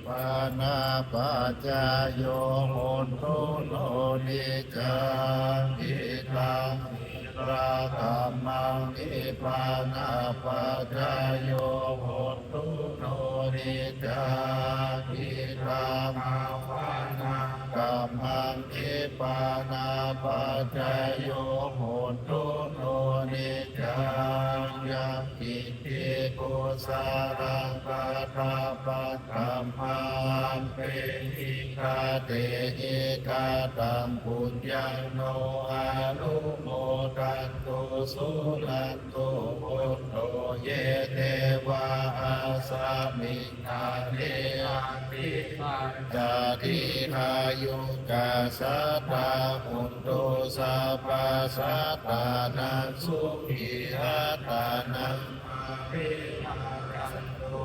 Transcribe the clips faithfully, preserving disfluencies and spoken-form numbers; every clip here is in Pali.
pānapaccayo hotu no niccaṃ. Idaṃ sīlakammaṃ nibbānapaccayo hotu no niccaṃ. Idaṃ bhāvanākammaṃ nibbānapaccayo hotu no niccaṃ. Yaṅkiñci kusalaṃ kattabbaṃ kammaṃ pahitatehi kataṃ puññaṃ no anumodantu suṇantu bhonto ye devā asmiṃ ṭhāne adhigatā dīghāyukā sadā hontu sabbasattānaṃ sukhī attānaṃ pariharantu.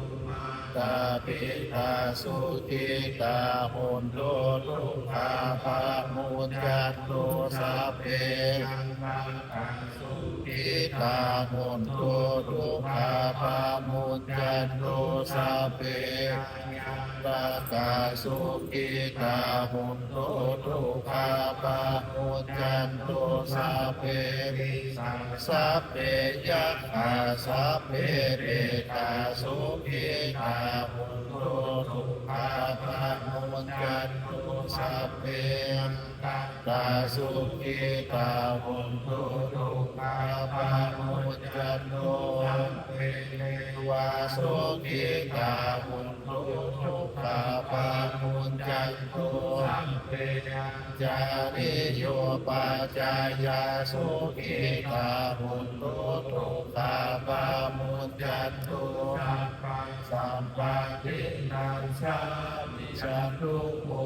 Mātā pitā sukhitā hontu dukkhā pamuñcantu sabbe ñātakā sukhitā hontu dukkhā pamuñcantu sabbe ñātakā sukhitā hontu dukkhā pamuñcantu sabbe pisā sabbe yakkhā sabbe petā sukhitā hontu dukkhā pamuñcantu sabbe nakkhattā sukhitā hontu dukkhā pamuñcantu sabbe devā sukhitā hontu dukkhā pamuñcantu sabbe ācariyupajjhāyā sukhitā hontu dukkhā pamuñcantu sabbasampattī nasāmi sattu vo